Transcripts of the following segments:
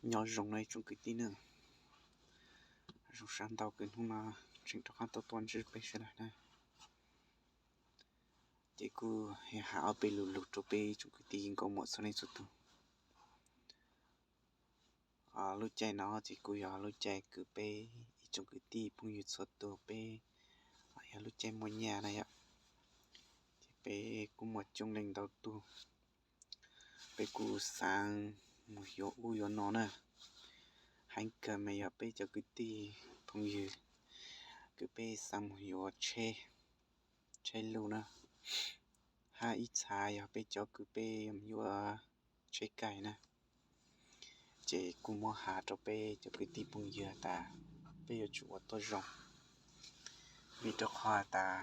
Nyob zoo no ib tsoom kwv tij na, zoo sab ntau kws hnub no tseem rov qab tuaj tuaj ntsib peb sawv daws na. Ces kuj hais ob peb lus lug rau peb ib tsoom kwv tij nkauj muam txhua leej txhua tug. Lub caij no ces kuj yog lub caij kws peb ib tsoom kwv tij phooj ywg txhua tug peb yog lub caij muaj nyaj na yom. Ces peb kuj muaj coob leej ntau tug, peb kuj xaav mus yuav ub yuav no na. Heev kawg mas yog peb cov kwv tij phooj ywg kws peb xaav mus yuav tsheb, tsheb luj na, hab ib txha yog peb cov kws peb yuav mus yuav tsheb kaij na. Ces kuj muab has rau peb cov kwv tij phooj ywg tas peb yuav tsum ua tuab zoo, vim rau qhov has tas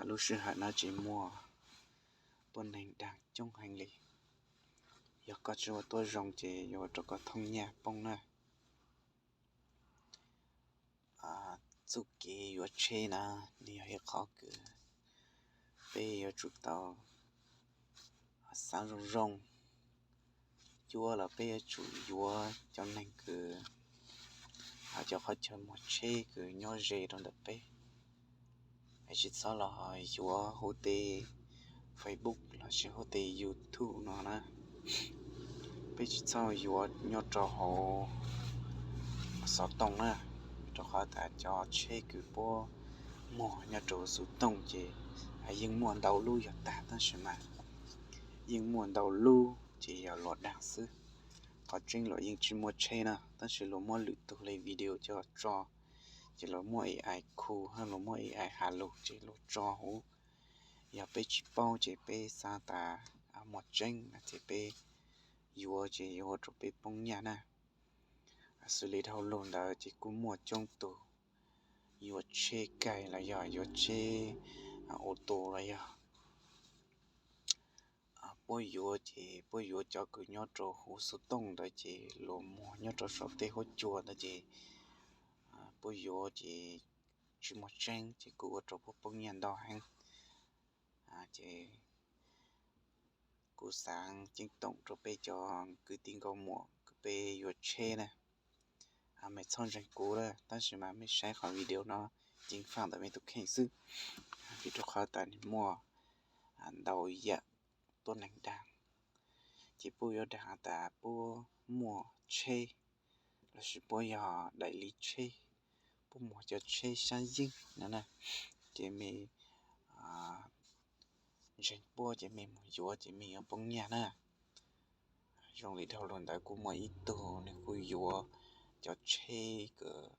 lub sij hawm no tseem muaj tuab neeg daag coob heev li. Yog koj tsis ua tuab zoo ces yuav ua rau koj thooj nyaj poob na. Txuj kev yuav tsheb na, nws yog ib qhov kws peb yuav tsum tau xaav zoo zoo. Cuab los peb yuav tsum yuav cov neeg kws, cov qhov chaw muag tsheb kws nyob ze rau ntawm peb. Es tsis txhob los yuav huv tej Facebook lossis huv tej YouTube no na. Peb tsis txhob yuav nyob rau hauv xov tooj na, rau qhov tas cov tsheb kws puab muag nyob rau xov tooj ces yeej muaj ntau lub yog tag, tab sis mas yeej muaj ntau lub ces yog luag dag xwb. Qhov tseeb luag yeej tsis muaj tsheb na, tab sis luag muab lwm tug li video coj tso, ces luag muab AI khu hab luag muab AI has lug ces luag tso huv. Yog peb tsis paub ces peb xav tas muaj tseeb no ces peb yuav ces yuav ua rau peb poob nyaj na. Xws li dhau lug ntawd ces kuj muaj coob tug yuav tsheb kaij los yog yuav tsheb ua tus los yog puab yuav ces puab yuav cov kws nyob rau huv xov tooj ntawd ces luag muag nyob rau saum tej huab cua ntawd ces puab yuav ces tsis muaj tseeb ces kuj ua rau puab poob nyaj ntau heev. Ces kuv xaav ceeb toom rau peb cov kwv tij nkauj muam kws peb yuav tsheb na, mej txhob ntseeg kuv lawm, tab sis mas mej saib qhov video no ceev faj ntawm mej tus kheej xwb, vim rau qhov tas nws muaj ntau yam tuab neeg dag. Ces puab yuav dag tas puab muaj tsheb lossis puab yog daim li tsheb, puab muag cov tsheb sab yeeb no na, ces mej ntseeg puab ces mej mus yuav ces mej yuav poob nyaj na. Zoo li dhau lug ntawd kuj muaj ib tug nws kuj yuav cov tsheb kws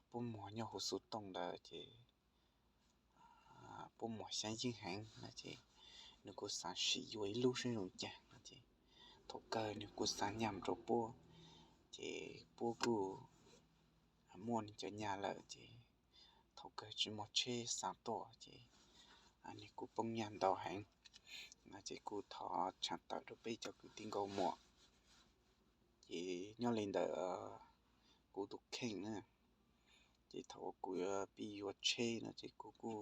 puab muag nyob huv xov tooj ntawd ces puab muag sab yeeb heev no ces nws kuj xaav sim yuav ib lub saib zoo caag no ces thaum kawg nws kuj xaav nyaj rau puab, ces puab kuj muaj nws cov nyaj lawm ces thaum kawg tsis muaj tsheb xaav tuaj ces nws kuj poob nyaj ntau heev no ces kuj thov tshaj tawm rau peb cov kwv tij nkauj muam. Ces nyob li ntawm kuv tus kheej na, ces thaum kuv pib yuav tsheb no ces kuv kuj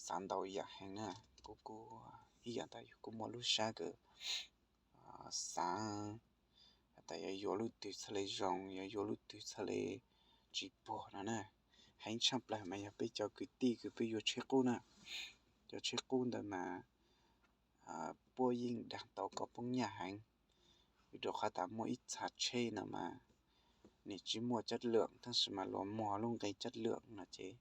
xaav ntau yam heev na, kuv kuj ib yam tas yog kuj muaj lub sab kws xaav tas yuav yuav lub twg txhaj le zoo, yuav yuav lub twg txhaj le tsis puag no na. Heev tshaj plawg mas yog peb cov kwv tij kws peb yuav tsheb qub na, cov tsheb qub ntawd mas puab yeej dag tau koj poob nyaj heev, vim rau qhov tas muaj ib txha tsheb no mas nws tsis muaj chất lượng tab sis mas luag muag lub nqe chất lượng no ces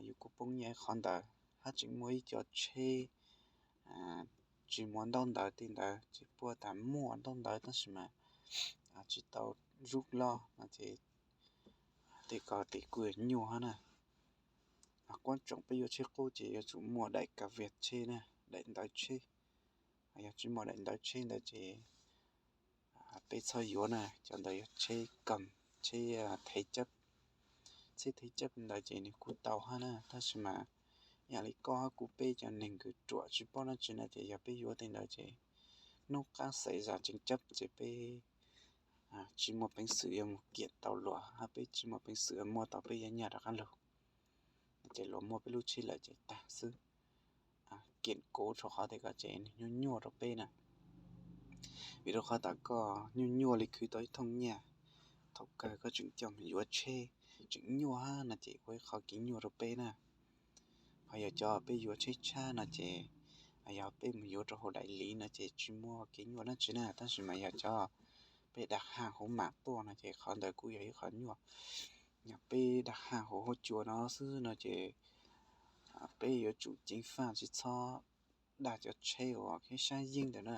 yus kuj poob nyaj qhov ntawd. Hab tseem muaj ib co tsheb tsis muaj ntaub ntawv tej ntawd ces puab tas muaj ntaub ntawv tab sis mas tsis tau zub loj no ces tej ko ces kuj nyuaj hab na. Kuab tsoom peb yuav tsheb qub ces yuav tsum muaj daim kav vias tsheb na, daim ntawv tsheb. Yog tsis muaj daim ntawv tsheb ntawd ces peb txhob yuav na, cov ntawd yog tsheb kawm, tsheb thế chấp. Tsheb thế chấp ntawd ces nws kuj tau hab na, tab sis mas yam li koj hab kuv peb cov neeg kws ruam tsis paub dab tsi no ces yog peb yuav tej ntawd ces hnub qab xaiv zam tseem cab ces peb tsis muaj peev xwm yuav mus kiam tau luag hab peb tsis muaj peev xwm muaj tau peb yav nyaj rov qab lug. Ces luag muaj peb lub tsheb lawm ces tag xwb. Kiam kuv rau qhov tej ko ces nws nyuaj nyuaj rau peb na. Vim rau qhov tas koj nyuaj nyuaj li khwv tau ib thooj nyiaj, thaum kawg koj tseem coj mus yuav tsheb tseem nyuaj hab no ces ua ib qho kev nyuaj rau peb na. Ho yog cov peb yuav tsheb tshab no ces, yog peb mus yuav rau hauv daim liv no ces tsis muaj kev nyuaj dab tsi na, tab sis mas yog cov peb dag haj huv mam tuaj no ces qhov ntawd kuj yog ib qho nyuaj. Yog peb dag haj huv huab cua no xwb no ces peb yuav tsum ceev faj tsis txhob dag cov tsheb uas kheb sab yeeb ntawd na.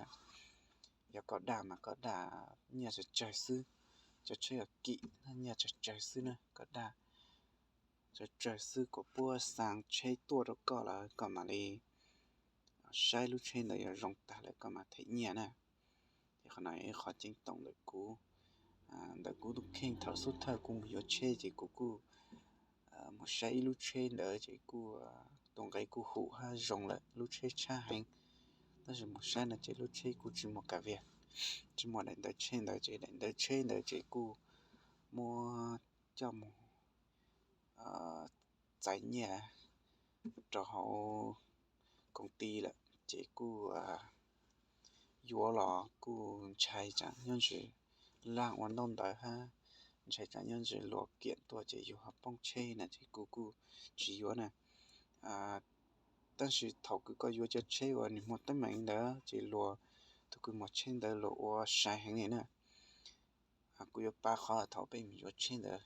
Yog koj dag mas koj dag nyiaj tsawg tsawg xwb, cov tsheb uas kim nyiaj tsawg tsawg xwb na, koj dag tsawg tsawg xwb, kom puab xaa tsheb tuaj rau koj lawm koj mam li saib lub tsheb ntawd yog zoo tag lawm koj mam them nyiaj na. Ces qhov no yog ib qho ceeb toom ntawm kuv, ntawm kuv tus kheej thaum xub thawj kuv mus yuav tsheb ces kuv kuj mus saib ib lub tsheb ntawd ces kuj tus nqe kuj hum hab zoo lawm, lub tsheb tshab heev. Tab sis mus saib no ces lub tsheb kuj tsis muaj kas vias, tsis muaj daim ntawv tsheb ntawd ces daim ntawv tsheb ntawd ces kuj muab coj mus txais nyiaj rau hauv koom ti lawm ces kuj yuav los kuj ntshai tsam nyob ntshe laj ua ntaub ntawv hab ntshai tsam nyob ntshe luag kiam tuaj ces yus ho poob tsheb na ces kuv kuj tsis yuav na. Tab sis thaum kws koj yuav cov tsheb uas nws muaj teeb meem ntawd ces luag, tus kws muag tsheb ntawd luag ua sai heev li na. Kuv yuav pab qhov thaum peb mus yuav tsheb ntawd,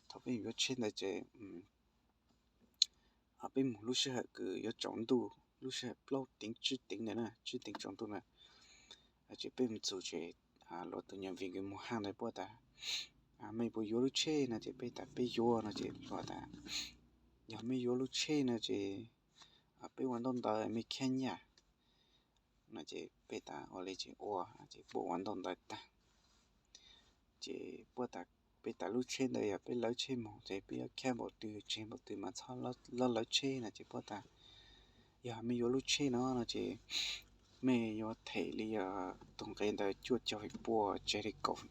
thaum peb mus yuav tsheb ntawd ces peb mus lub sij hawm kws yuav tsaus ntuj, lub sij hawm plaub teev tsib teev ntawd na, tsib teev tsaus ntuj na, ces peb mus txug ces luag tus nyam vim kws mus haj ntawd puab tas, mej puas yuav lub tsheb no ces peb tas peb yuav no ces luag tas, yog mej yuav lub tsheb no ces peb ua ntaub ntawv mej khab nyaj no ces peb tas ua li ces ua, ces puab ua ntaub ntawv tag ces puab tas, peb tas lub tsheb ntawd yog peb lawv tsheb moog ces peb yuav khab npaum twg tseg npaum twg mas txhob lawv tsheb no ces puab tas, yog mej yuav lub tsheb no no ces mej yuav them li yog tus nqe ntawd cuaj caug feem pua tseg li kaum,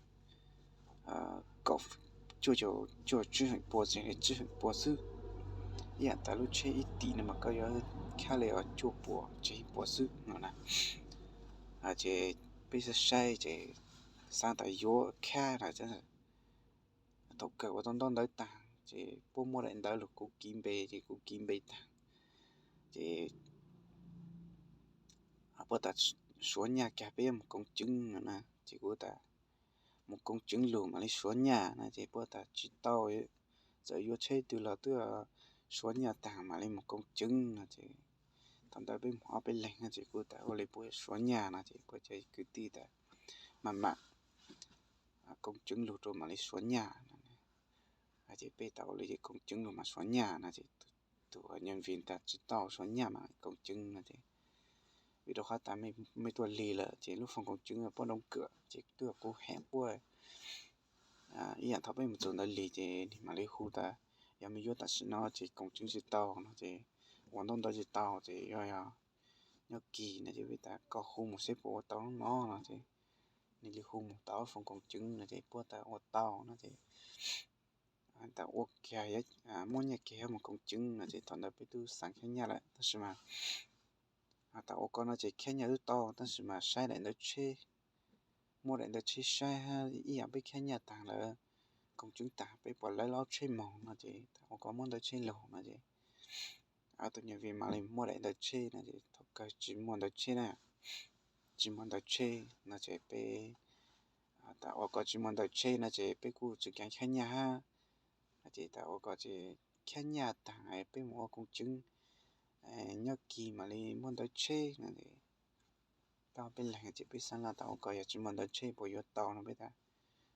cuaj caug, cuaj tsib feem pua tseg li tsib feem pua xwb. Ib yam tas lub tsheb ib tim no mas koj yuav khab li cuaj pua tseg ib pua xwb no na. Ces peb saib saib ces xaav tas yuav khab na. Thaum kawg ua tau ntaub ntawv tag ces puab muab daim ntawv lug kuv kiv npe ces kuv kiv npe tag ces puab tas suav nyaj kag peb yuav mus koom tseev no na. Ces kuv tas mus koom tseev lug mam li suav nyaj no ces puab tas tsis tau, txawm yuav tsheb twg los twb suav nyaj tag mam li mus koom tseev no ces thaum ntawd peb mus ob peb leeg no ces kuv tas ua li puab suav nyaj no ces puab cov kwv tij tas mam mam koom tseev lug rau mam li suav nyaj no. Ces peb tas ua li ces koom tseev lug mam suav nyaj no ces tus nyam vim tas tsis tau suav nyaj mam koom tseev no ces vim rau qhov tas mej tuaj lig lawm ces lub foom koom tseev puab doo kawm ces twb kuv hem puab ib yam thaum peb mus txug ntawd lig ces nwg mam li hu tas yog mej yuav tam sim no ces koom tseev tsis tau no ces ua ntaub ntawv tsis tau ces yog, yog nyob kis no ces peb tas koj hu mus seb puas ua tau no no ces nwg li hu mus tau foom koom tseev no ces puab tas ua tau no ces tas ua kiag, muab nyaj kiag yuav mus koom tseev no ces thaum ntawd peb tub xaav khab nyaj lawm tab sis mas tas ua ko no ces khab nyaj tub tau tab sis mas saib daim ntawv tsheb, muab daim ntawv tsheb saib hab ib yam peb khab nyaj tag lawm, koom tseev tag peb puas lawv lub tsheb moog no ces tas ua ko muab ntawv tsheb lug no ces tus nyam vim mam li muab daim ntawv tsheb no ces thaum kawg tsis muaj ntawv tsheb na, tsis muaj ntawv tsheb no ces peb tas ua ko tsis muaj ntawv tsheb no ces peb kuj tsis kaav khab nyaj hab no ces tas ua ko ces khab nyaj tag peb mus ua koom tseev nyob kis mam li muaj ntawv tsheb no ces peb ob peb leeg ces peb xaav laj tas ua ko yog tsis muaj ntawv tsheb puas yuav tau no peb tas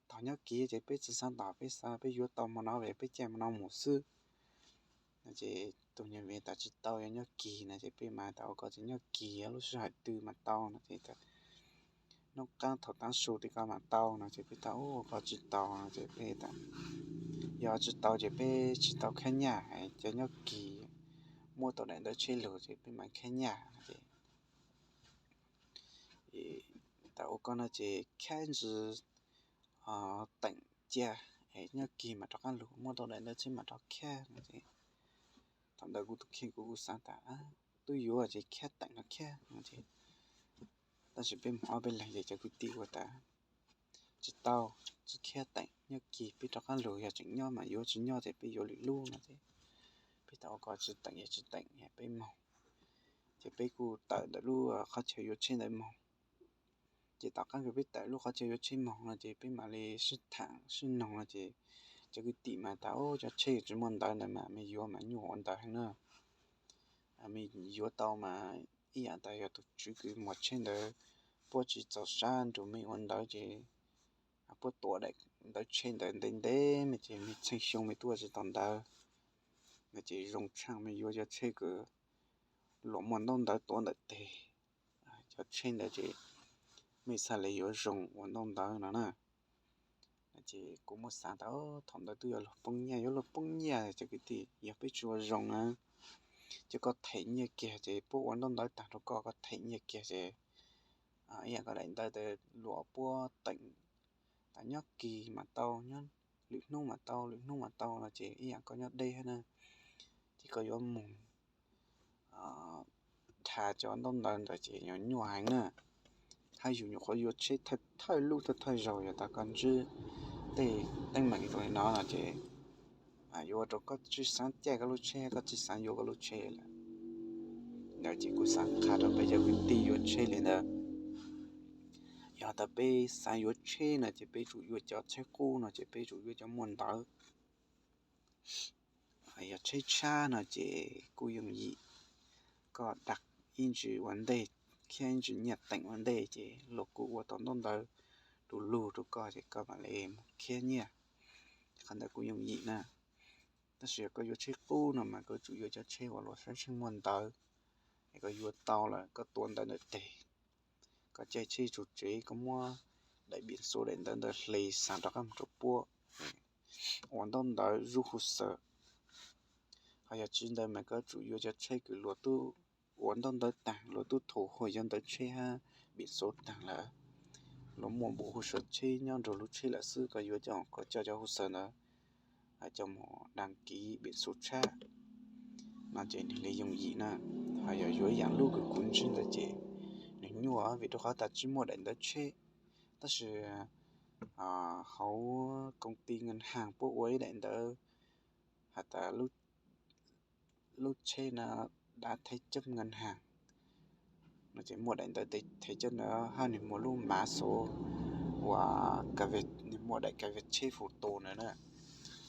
tos nyob kis ces peb tsis xaav tos, peb xaav peb yuav tau mo no es peb caij mo no mus xwb no ces tus nyam vim tas tsis tau, yog nyob kis no ces peb mas tas ua ko ces nyob kis lub sij hawm twg mas tau no ces nub qaab thaum taav su tim ko mam tau no ces peb tas ua ko tsis tau no ces peb tas yog tsis tau ces peb tsis tau khab nyaj, ces nyob kis muab tau daim ntawv tsheb lug ces peb mam khab nyaj no ces tas ua ko no ces khab ntsis teem cia, nyob kis mas rov qaab lug muab tau daim ntawv tsheb mas rov khab no ces thaum ntawd kuv tus kheej kuv kuj xaav tas tub yuav ces khab teem no khab no ces Tab sis peb mus ob peb leeg ces cov kwv tij ua tas tsis tau, tsis khiav teem, nyob kis peb rov qab lug, yog tseem nyob mas yuav, tsis nyob ces peb yuav lwm lub no ces peb tau ua ko tsis teem yog tsis teem, peb moog. Ces peb kuj tawm ntawm lub qhov chaw yuav tsheb ntawd moog. Ces tom qaab kws peb tawm lub qhov chaw yuav tsheb moog no ces peb mam li sib tham sib noog no ces cov kwv tij mas tas, Ub, cov tsheb tsis muaj ntawv ntawd mas mej yuav mas nyuaj ua ntawv heev na. Mej yuav tau mas ib yaam tas yog tug tswv kws muag tsheb ntawd puab tsis txaus sab nrug mej ua ntawv ces puab tuav daim ntawv tsheb ntawd ntev ntev me ces mej txheej xyoo mej tuaj tsis tau ntawv no ces zoo tshaaj mej yuav cov tsheb kws luam muaj ntaub ntawv tuav ntawm teg. Cov tsheb ntawd ces mej txhaj le yuav zoo ua ntaub ntawv no na. Ces kuv muab xaav tas thaum ntawd twb yuav luag poob nyiaj, yuav luag poob nyiaj cov kwv tij, yog peb tsis ua zoo na ces koj them nyiaj kiag ces puab ua ntaub ntawv taag rau koj, koj them nyiaj kiag ces ib yaam koj daim ntawv tas luam puab teem tas nyob kis mas tau, nyob lwm hnub mas tau, lwm hnub mas tau no ces ib yaam koj nyob deb hab na. Ces koj yuav moog dhas cov ntaub ntawv ntawd ces yuav nyuaj heev na. Hab yug nyuam qhuav yuav tsheb thawj lub thawj thawj zaug, yog tas koj ntsib tej teeb meem zoo li no no ces yuav ua rau koj tsis xaav caij koj lub tsheb, koj tsis xaav yuav koj lub tsheb lawm. Ntawd ces kuv xaav qha rau peb cov kwv tij yuav tsheb li ntawd. Yog tas peb xaav yuav tsheb no ces peb tsum yuav cov tsheb qub no ces peb tsum yuav cov muaj ntawv. Yog tsheb tshab no ces kuj yooj yim, koj da ib ntsis ua ntej, khiab ib ntsis nyiaj teem ua ntej ces luag kuj ua tau ntaub ntawv du lug rau koj ces koj mam li mus khiab nyiaj. Qhov ntawd kuj yooj yim na. Tab sis yog koj yuav tsheb qub no mas koj tsum yuav cov tsheb uas luag saib tsheej muaj ntawv, es koj yuav tau lawm koj tuav ntawv ntawm teg, koj caij tsheb txug tsev koj muab daim npiam xuv daim ntawv ntawd hle xa rov qab mus rau puab, ua ntaub ntawv zub hu xaws. Ho yog tsis ntawd mas koj tsum yuav cov tsheb kws luag tub ua ntaub ntawv taag, luag tub thu hu cov ntawv tsheb hab npiam xuv taag lawm, luag muaj npum hu xaws tsheb nyob nrug lub tsheb lawm xwb, koj yuav coj koj coj cov hu xaws ntawd coj mus dag kiv npiam xuv tshab no ces nwg li yooj yim na. Ho yog yuav yaam lub kws kuv ntsib ntawd ces nwg nyuaj vim rau qhov tas tsis muaj daim ntawv tsheb, tab sis hauv koob ti nkas haas puab ua ib daim ntawv has tas lub tsheb no dav thev coob nkas haas no ces muaj daim ntawv thev coob ntawd hab nwg muaj lub mav xuv uas nwg muaj daim kav veg tsheb fu tus ntawd na,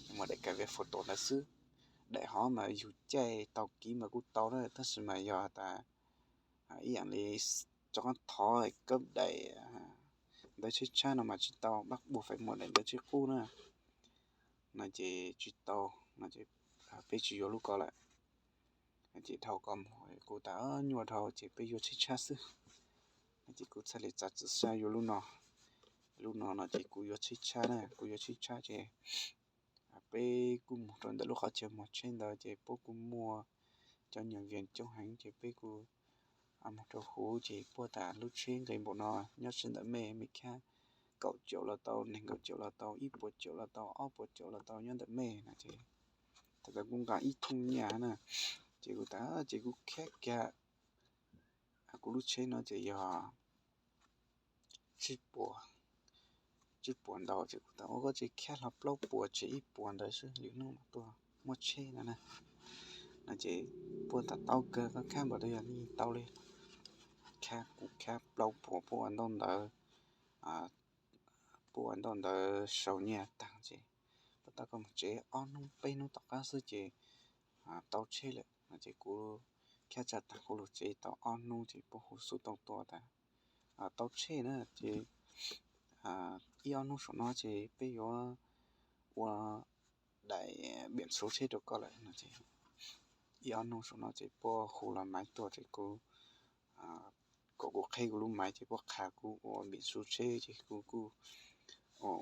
nwg muaj daim kav veg fu tus ntawd xwb. Daim hov mas yug caij tau kiv mas kuj tau na, tab sis mas yog tas ib yaam li rov qab thov kab daim ntawv tsheb tshab no mas tsis tau, pab puag feem muaj daim ntawv tsheb qub na no ces tsis tau no ces peb tsis yuav lub ko lawm. Ces dhau ko mus kuv tas nyuaj dhau ces peb yuav tsheb tshab xwb. Ces kuv txhaj li txav txim sab yuav lub no. Lub no no ces kuv yuav tsheb tshab na, kuv yuav tsheb tshab ces peb kuj mus rau ntawm lub qhov chaw muag tsheb ntawd ces puab kuj muaj cov nyuam vias coob heev ces peb kuj mus rau huv ces puab tas lub tsheb nqe npaum no nyob tsheb ntawm mej, mej khab kaum caum los tau, nees nkaum caum los tau, ib puas caum los tau, ob puas caum los tau, nyob ntawm mej no ces thaum ntawd kuv nqa ib thooj nyiaj na ces kuv tas ces kuv khab kag kuv lub tsheb no ces yog tsib puas, tsib puas ntau ces kuv tas ua koj tsis khab hlo plaub puas tseg ib puas ntawd xwb lwm hnub mam tuaj muab tsheb no na. No ces puab tas tau kawg, koj khab npaum twg yog yeej tau li. Khab kuv khab plaub puas puab ua ntaub ntawv, puab ua ntaub ntawv sau nyiaj taag ces puab tau koj mus tsev ob hnub peb hnub tom qab xwb ces tau tsheb lawm no ces kuv khab tsa taag kuv lug tsev tau ob hnub ces puab hu xov tooj tuaj tas tau tsheb na ces ib ob hnub saum no ces peb yuav ua daim npiam xuv tsheb rau koj lawm no ces ib ob hnub saum no ces puab hu lub maiv tuaj ces kuv kom kuv qheb kuv lub maiv ces puab qha kuv ua npiam xuv tsheb ces kuv kuj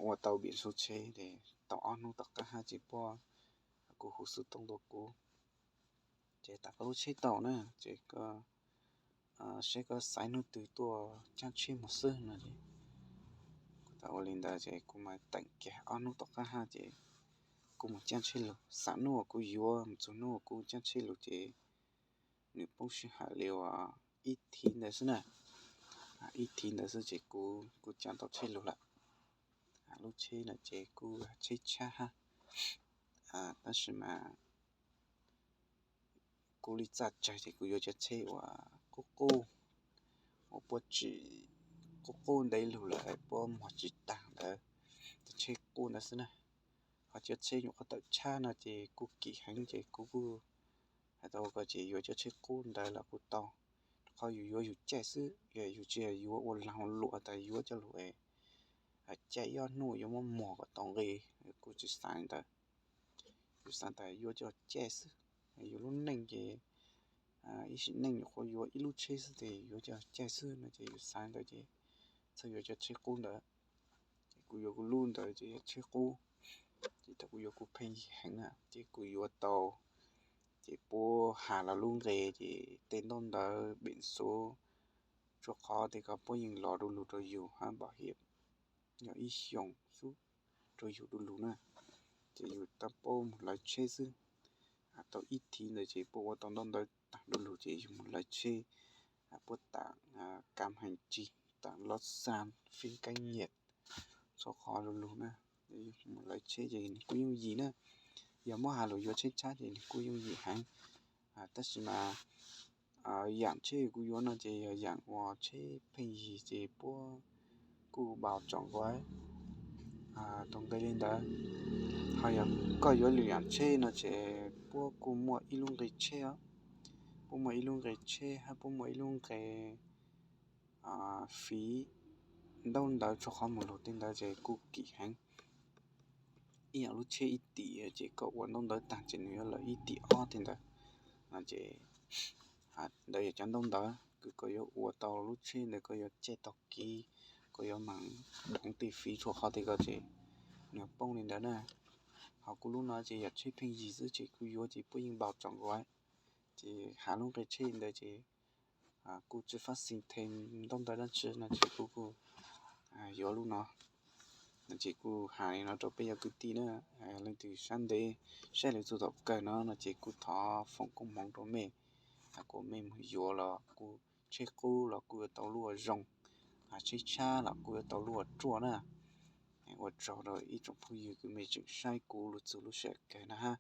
ua tau npiam xuv tsheb ces tau ob hnub tom qab hab ces puab kuj hu xov tooj tuaj kuv ces tas koj lub tsheb tau na ces koj saib koj xaiv hnub twg tuaj caab tsheb moog xwb no ces kuv tas ua li ntawd ces kuv mas teem kiag ob hnub tom qab hab ces kuv mus caab tsheb lug. Xam nub uas kuv yuav mus txug nub uas kuv caab tsheb lug ces nws poob sij hawm li uas ib thiv ntawd xwb na. Ib thiv ntawd xwb ces kuv kuj cav tau tsheb lug lawm. Lub tsheb no ces kuj tsheb tshab hab, tab sis mas kuv li txaj tsawg ces kuv yuav cov tsheb uas qub qub, uas puab tsim qub qub ntev lug lawm puab muag tsis taag ntawd, cov tsheb qub ntawd xwb na. Ho cov tsheb nyuam qhuav tawm tshab no ces kuj kim heev ces kuv kuj has tau ko ces yuav cov tsheb qub ntawd los kuj tau, rau qhov yus yuav yus caij xwb, yus tsis yuav ua laag ua luam tas yuav coj lug caij ib ob hnub yuav muab muag kom tau nqi, kuj tsis xaav ntawd. Yus xaav tas yuav coj caij xwb, yus lub neej ces ib sim neej nyuam qhuav yuav ib lub tsheb xwb ces yuav coj caij xwb no ces yus xaav ntawd ces txhaj yuav cov tsheb qub ntawd. Ces kuv yuav kuv lub ntawd ces yog tsheb qub, ces thaum kuv yuav kuv pheej yig heev na ces kuv yuav tau, ces puab has los lub nqe ces tej ntaub ntawv pem xuv, rua qhov tej ko puab yeej los du lug rau yus hab npam hiam yog ib xyoos xwb rau yus du lug na. Ces yus tab paub moog lawv tsheb xwb, tau ib thiv ntawd ces puab ua tau ntaub ntawv taag du lug ces yus moog lawv tsheb, puab taam kaam heev tsig, taam loj xaa fib kaab nyam txhua qhov du lug na, yus moog lawv tsheb ces nwg kuj yooj yim na. Yog muab has lug yuav tsheb tshab ces nwg kuj yooj yim heev, tab sis mas yaam tsheb kuv yuav no ces yog yaam uas tsheb pheej yig ces puab kuj npaum tsoom nqua tau nqe li ntawd. Ho yog koj yuav lwm yaam tsheb no ces puab kuj muaj ib lub nqe tsheb os, puab muaj ib lub nqe tsheb hab puab muaj ib lub nqe fiv ntaub ntawv txhua qhov moog lug tej ntawd ces kuj kim heev. Ib yaam lub tsheb ib tim ces koj ua ntaub ntawv taag ces nwg yuav lawm ib tim ob tej ntawd no ces ntawd yog cov ntaub ntawv kws koj yuav ua tau lub tsheb ntawd, koj yuav caij tau kev, koj yuav maam doov tej fiv txhua qhov tej ko ces nwg poob li ntawd na. Ho kuv lub no ces yog tsheb pheej yig xwb ces kuv yuav ces puab yeej npaum tsoom nqua, ces has lub nqe tsheb ntawd ces kuj tsi fab xis them ntaub ntawv dlaab tsi no ces kuv kuj yuav lub no. No ces kuj has li no rau peb cov kwv tij na, leej twg sab ntev saib lawv txug thaum kawg no no ces kuj thov foom koob hmoov rau mej, kuas mej moog yuav los kuj tsheb qub los kuj yuav tau lub uas zoo, tsheb tshab los kuj yuav tau lub uas ruaj na. Ua tsaug rau ib tsoom phooj ywg kws mej tseem saib kuv lug txug lub sij hawm kawg na hab.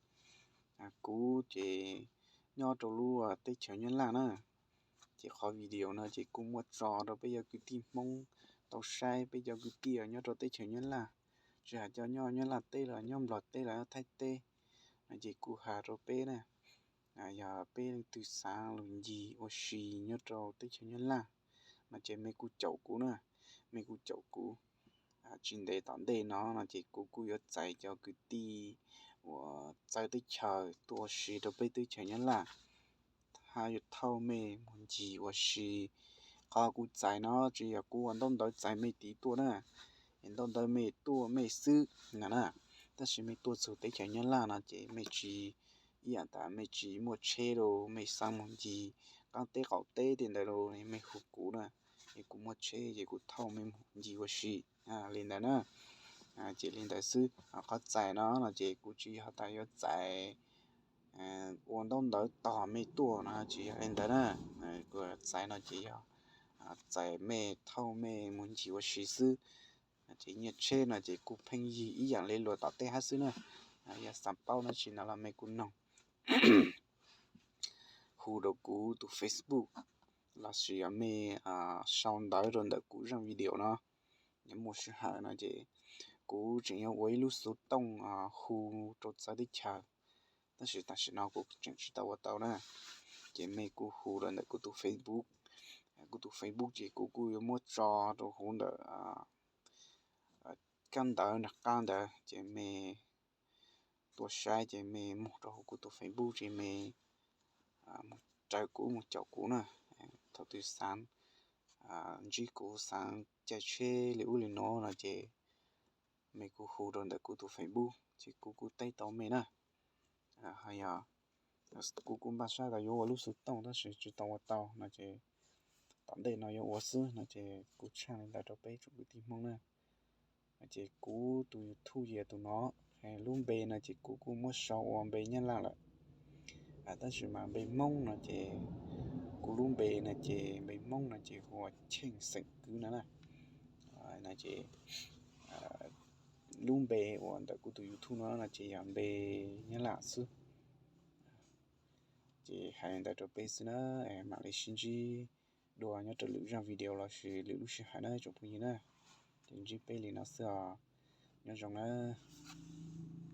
Kuv ces nyob rau lub teb chaws Nyab Laj na, ces qhov video no ces kuj muab tso rau peb cov kwv tij Hmoob tau saib, peb cov kwv tij nyob rau teb chaws Nyab Laj, tsis has cov nyob Nyab Laj teb los nyob Nplog teb los Thaib teb, no ces kuj has rau peb na, yog peb leej twg xaav lug ncig ua si nyob rau teb chaws Nyab Laj no ces mej kuj caum kuv na, mej kuj caum kuv. Tsis ntev tom ntej no no ces kuv kuj yuav txais cov kwv tij uas txawv teb chaws tuaj ua si rau peb teb chaws Nyab Laj, hab yuav thauj mej moog ncig ua si. Qhov kuv txais no tsis yog kuv ua ntaub ntawv txais mej tid tuaj na, es ntaub ntawv mej tuaj mej xwb na na, tab sis mej tuaj txug teb chaws Nyab Laj no ces mej tsis, ib yaam tas mej tsis muaj tsheb los mej xaav moog ncig qaab teb qaum teb tej ntawd los mej hu kuv na, es kuv muaj tsheb ces kuv thauj mej moog ncig ua si li ntawd na. Ces li ntawd xwb, qhov txais no no ces kuv tsis yog tas yuav txais ua ntaub ntawv tog mej tuaj no tsis yog li ntawd na. Kuv txais no ces yog txais mej thauj mej moog ncig ua si xwb. Ces nyiaj tsheb no ces kuj pheej yig ib yaam le luag tom tej hab xwb na. Yog xaav paub dlaab tsi no los mej kuj noog, hu rau kuv tus Facebook lossis yog mej sau ntawv rau ntawm kuv zaaj video no. Yog muaj sij hawm no ces kuv tseem yuav ua ib lub xuv tooj hu rau txawv teb chaws, tab sis tam sim no kuv tseem tsis tau ua tau na. Ces mej kuj hu rau ntawm kuv tus Facebook, kuv tus Facebook ces kuv kuj yuav muab tso rau huv ntawm kab ntawv nram qab ntawd ces mej tuaj saib ces mej moog rau huv kuv tus Facebook ces mej moog raws kuv moog caum kuv na. Thaum twg xaav ntsib kuv xaav caij tsheb li ub li no no ces mej kuj hu rau ntawm kuv tus Facebook ces kuv kuj teb tau mej na. Ho yog kuv kuj npaj sab tas yuav ua lub xuv tooj tab sis tsis tau ua tau no ces tom ntej no yuav ua xwb no ces kuj tshaaj li ntawd rau peb tsoom kwv tij Hmoob na. Ces kuv tus YouTube yog tus no, lub npe no ces kuv kuj muab sau ua npe Nyab Laj lawm, tab sis mas npe Hmoob no ces Kuv lub npe no ces npe Hmoob no ces hu ua Cheej xeem Kwv no na. No ces lub npe uas ntawm kuv tus YouTube no no ces yog npe Nyab Laj xwb. Ces hais li ntawd rau peb xwb na, mam li sib ntsib dua nyob rau lwm zaj video los sis lwm lub sij hawm na tsoom phooj ywg na. Ces ntsib peb li no xwb os, nyob zoo na.